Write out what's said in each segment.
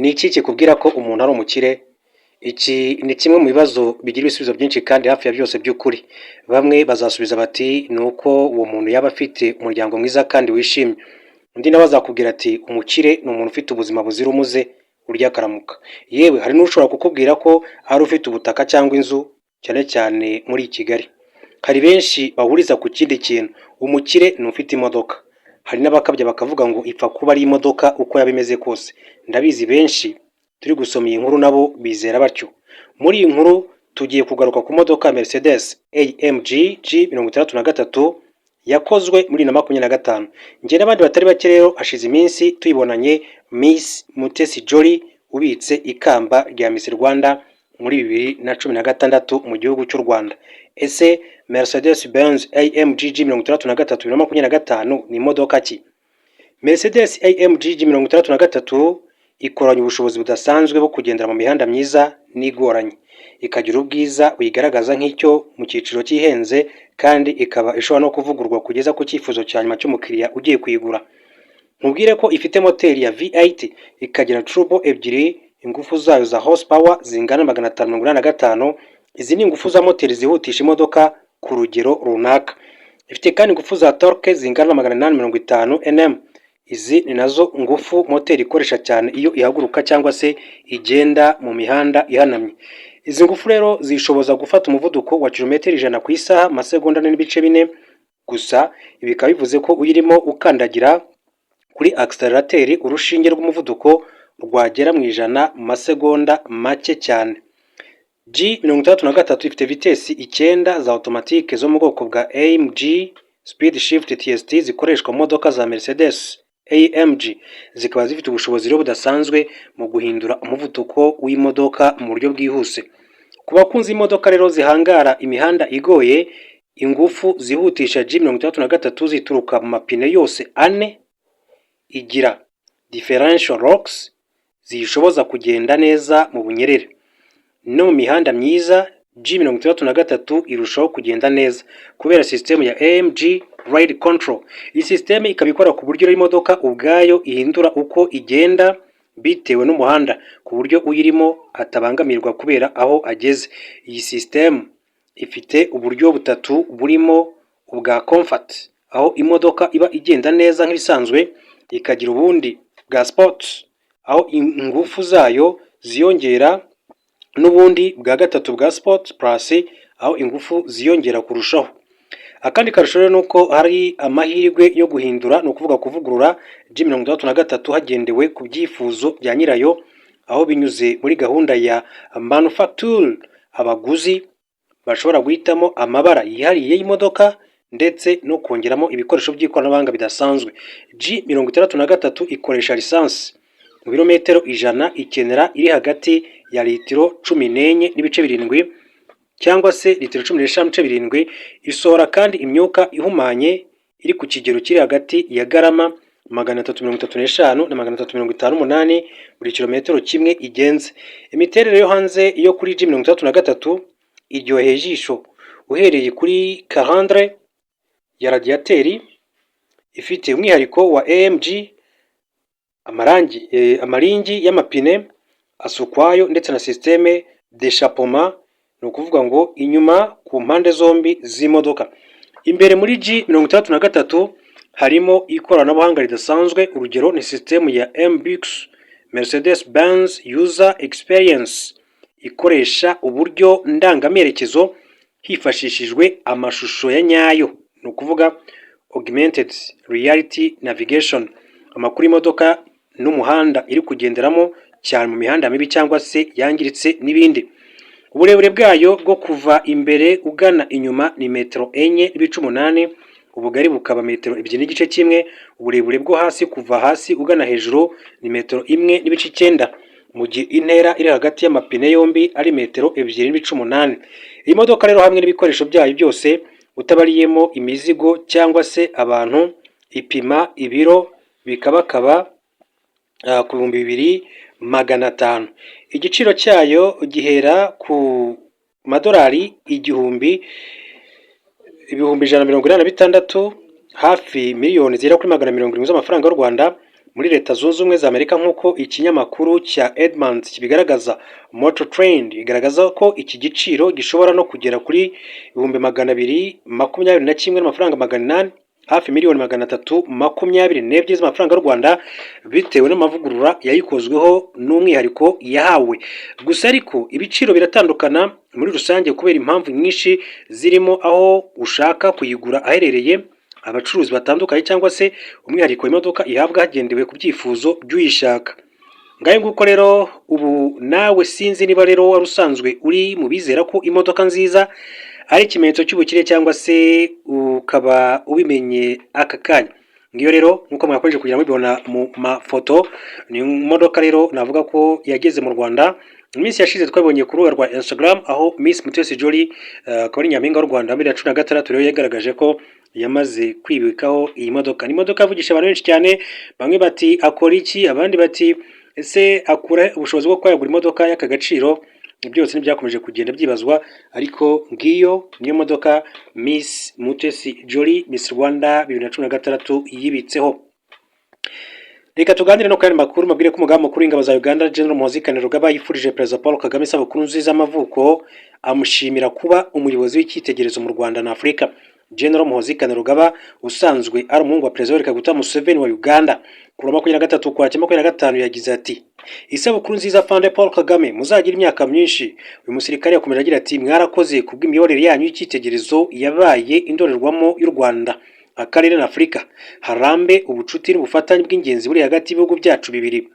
Ni iki kikubwira ko umuntu ari umukire? Iki ni kimwe mu bibazo bigira ibisubizo byinshi kandi hafi ya byose by'ukuri. Bamwe bazasubiza bati ni uko uwo muntu yaba afite umuryango mwiza kandi wishimye. Undi nawe azakubwira ati umukire ni umuntu ufite ubuzima buzira umuze, urya akaramuka. Yewe, hari n'ushobora kukubwira ko ari ufite ubutaka cyangwa inzu, cyane cyane muri Kigali. Hari benshi bahuriza ku kindi kintu: umukire ni ufite imodoka. Hari n'abakabya bakavuga ngo ipfa kuba ari imodoka uko yaba imeze kose. Ndabizi, benshi turi gusoma iyi nkuru nabo bizera batyo. Muri iyi nkuru tugiye kugaruka ku modoka ya Mercedes AMG G63 yakozwe muri 2025. Njye n'abandi batari bake rero hashize iminsi tuyibonanye Miss Mutesi Jolly ubitse ikamba rya Miss Rwanda muri 2016 mu gihugu cy'u Rwanda. Ese Mercedes Benz AMG G63 2025 ni imodoka ki? Mercedes AMG G63 ikoranye ubushobozi budasanzwe bwo kugendera mu mihanda myiza n'igoranye, ikagira ubwiza buyigaragaza nk'icyo mu cyiciro cy'ihenze, kandi ikaba ishobora no kuvugururwa kugeza ku cyifuzo cya nyuma cy'umukiriya ugiye kuyigura. Nkubwire ko ifite moteri ya V8, ikagira turbo ebyiri, ingufu zayo za horsepower zingana 585. Izi ni ingufu za moteri zihutisha imodoka ku rugero runaka. Ifite kandi ingufu za torque zingana na 850 Nm. Izi ni nazo ngufu moteri ikoresha cyane iyo ihaguruka cyangwa se igenda mu mihanda ihanamye. Izi ngufu rero zishoboza gufata umuvuduko wa kilometero 100 ku isaha mu masegonda 4.4 gusa. Ibi bikaba bivuze ko uyirimo ukandagira kuri accélérateur, urushinge rw'umuvuduko rwagera mu 100 mu masegonda make cyane. G63 ifite vitesi icyenda za automatique zo mu bwoko bwa AMG Speed Shift TST zikoreshwa mu modoka za Mercedes AMG, zikaba zifite ubushobozi rero budasanzwe mu guhindura umuvuduko w'imodoka mu buryo bwihuse. Ku bakunzi b'imodoka rero zihangara imihanda igoye, ingufu zihutisha G63 zituruka mu mapine yose ane, igira differential locks ziyishoboza kugenda neza mu bunyerere. No mu mihanda myiza, G63 irushaho kugenda neza kubera sisitemu ya AMG Ride Control. Iyi sisiteme ikaba ikora ku buryo imodoka ubwayo ihindura uko igenda bitewe n'umuhanda, ku buryo uyirimo atabangamirwa kubera aho ageze. Iyi sisitemu ifite uburyo butatu, burimo ubwa Comfort, aho imodoka iba igenda neza nk'ibisanzwe, ikagira ubundi bwa Sport, aho ingufu zayo ziyongera, n'ubundi bwa gatatu bwa Sport Plus, aho ingufu ziyongera kurushaho. Akandi karusho rero ni uko hari amahirwe yo guhindura, ni ukuvuga kuvugurura G63 hagendewe ku byifuzo bya nyirayo, aho binyuze muri gahunda ya Manufaktur abaguzi bashobora guhitamo amabara yihariye y'imodoka ndetse no kongeramo ibikoresho by'ikoranabuhanga bidasanzwe. G63 ikoresha lisansi. Mu birometero 100 ikenera iri hagati ya litiro 14.7 cyangwa se litiro 15.7. Isohora kandi imyuka ihumanye iri ku kigero kiri hagati ya garama 335 na 358 buri kilometero kimwe igenze. Imiterere yo hanze yo kuri G63 iryoheye ijisho, uhereye kuri calandre ya radiateur ifite umwihariko wa AMG, amarangi, amaringi y'amapine asukwayo, ndetse na système d'échappement, ni ukuvuga ngo inyuma ku mpande zombi z'imodoka. Imbere muri G63 harimo ikoranabuhanga ridasanzwe. Urugero ni sisitemu ya MBUX, Mercedes Benz User Experience, ikoresha uburyo ndangamerekezo hifashishijwe amashusho ya nyayo, ni ukuvuga augmented reality navigation, amakuru y'imodoka n'umuhanda iri kugenderamo, cyane mu mihanda mibi cyangwa se yangiritse n'ibindi. Uburebure bwayo bwo kuva imbere ugana inyuma ni metero 4.8, ubugari bukaba metero 2.5. Uburebure bwo hasi kuva hasi ugana hejuru ni metero 1.9, mu gihe intera iri hagati y'amapine yombi ari metero 2.8. Iyi modoka rero hamwe n'ibikoresho byayo byose, utabariyemo imizigo cyangwa se abantu, ipima ibiro bikabakaba ku 2500. Igiciro cyayo gihera ku madolari 1,186,000, hafi miliyoni zigera kuri 170 z'amafaranga y'u Rwanda. Muri Leta Zunze Ubumwe za Amerika, nk'uko ikinyamakuru cya Edmunds kibigaragaza, Motor Trend igaragaza ko iki giciro gishobora no kugera kuri 221,800, hafi miliyoni 322 z'amafaranga y'u Rwanda, bitewe n'amavugurura yayikozweho n'umwihariko yahawe. Gusa ariko ibiciro biratandukana muri rusange kubera impamvu nyinshi zirimo aho ushaka kuyigura aherereye, abacuruzi batandukanye, cyangwa se umwihariko imodoka ihabwa hagendewe ku byifuzo by'uyishaka. Ngayo nguko rero. Ubu nawe sinzi niba rero wari usanzwe uri mu bizera ko imodoka nziza ari ikimenyetso cy'ubukire, cyangwa se ukaba ubimenye aka kanya. Ngiyo rero, nk'uko mwakomeje kugira mubibona mu mafoto, ni imodoka rero navuga ko yageze mu Rwanda mu minsi yashize. Twabonye ku rubuga rwa Instagram aho Miss Mutesi Jolly, akaba ari nyampinga w'u Rwanda 2016, rero yagaragaje ko yamaze kwibikaho iyi modoka. Ni imodoka yavugisha abantu benshi cyane, bamwe bati akora iki, abandi bati ese akura ubushobozi bwo kuba yagura imodoka y'aka gaciro? Byose ntibyakomeje kugenda byibazwa, ariko ngiyo niyo modoka Miss Mutesi Jolly, Miss Rwanda 2016, yibitseho. Reka tuganire no kuri makuru, mabwire ko umugaba mukuru w'ingabo za Uganda, General Muhoozi Kainerugaba, yifurije Perezida Paul Kagame isabukuru nziza y'amavuko, amushimira kuba umuyobozi w'icyitegererezo mu Rwanda na Afurika. General Muhoozi Kainerugaba usanzwe ari umuhungu wa Perezida Yoweri Kaguta Museveni wa Uganda, kuri wa 23 Ukwakira 25 yagize ati: "Isabukuru nziza Afande Paul Kagame, muzagira imyaka myinshi." Uyu musirikare yakomeje agira ati: "Mwarakoze kubw'imiyoborere yanyu y'icyitegererezo yabaye indorerwamo y'u Rwanda, akarere na Afurika. Harambe ubucuti n'ubufatanye bw'ingenzi buri hagati y'ibihugu byacu bibiri."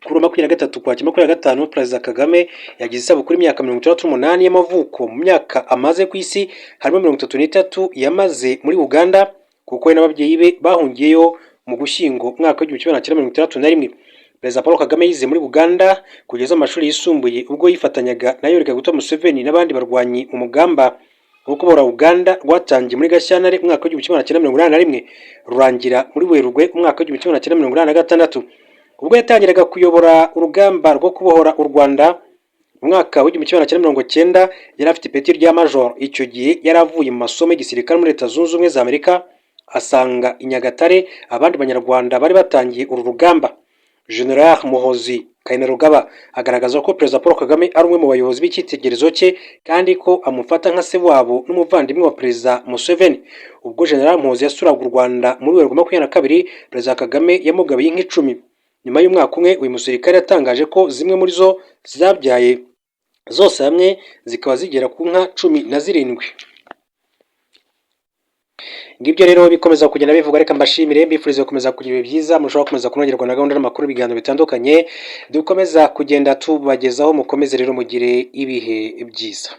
Kuri wa 23 Ukwakira 25, Perezida Kagame yagize isabukuru y'imyaka 68 y'amavuko. Mu myaka amaze ku isi harimo 33 yamaze muri Uganda, kuko we n'ababyeyi be bahungiyeyo mu Gushyingo umwaka w'1961. Perezida Paul Kagame yize muri Uganda kugeza amashuri yisumbuye, ubwo yifatanyaga na Yoweri Kaguta Museveni n'abandi barwanyi mu mugamba wo kubohora Uganda rwatangiye muri Gashyantare umwaka w'1981, rurangira muri Werurwe umwaka w'1986. Ubwo yatangiraga kuyobora urugamba rwo kubohora u Rwanda mu mwaka w'1990, yari afite ipeti rya major. Icyo gihe yari avuye mu masomo y'igisirikare muri Leta Zunze Ubumwe za Amerika, asanga i Nyagatare abandi banyarwanda bari batangiye uru rugamba. General Muhoozi Kainerugaba agaragaza ko Perezida Paul Kagame ari umwe mu bayobozi b'icyitegererezo cye, kandi ko amufata nka se wabo n'umuvandimwe wa Perezida Museveni. Ubwo General Muhoozi yasuraga u Rwanda muri Werurwe 22, Perezida Kagame yamugabiye inka 10. Nyuma y'umwaka umwe, uyu musirikare yatangaje ko zimwe muri zo zabyaye, zose hamwe zikaba zigera ku nka 17. Ngibyo rero bikomeza kugenda bivuga. Reka mbashimire, mbifurize gukomeza kugira ibihe byiza, mushobora gukomeza kunogerwa na gahunda n'amakuru, ibiganiro bitandukanye dukomeza kugenda tubagezaho. Mukomeze rero mugire ibihe byiza.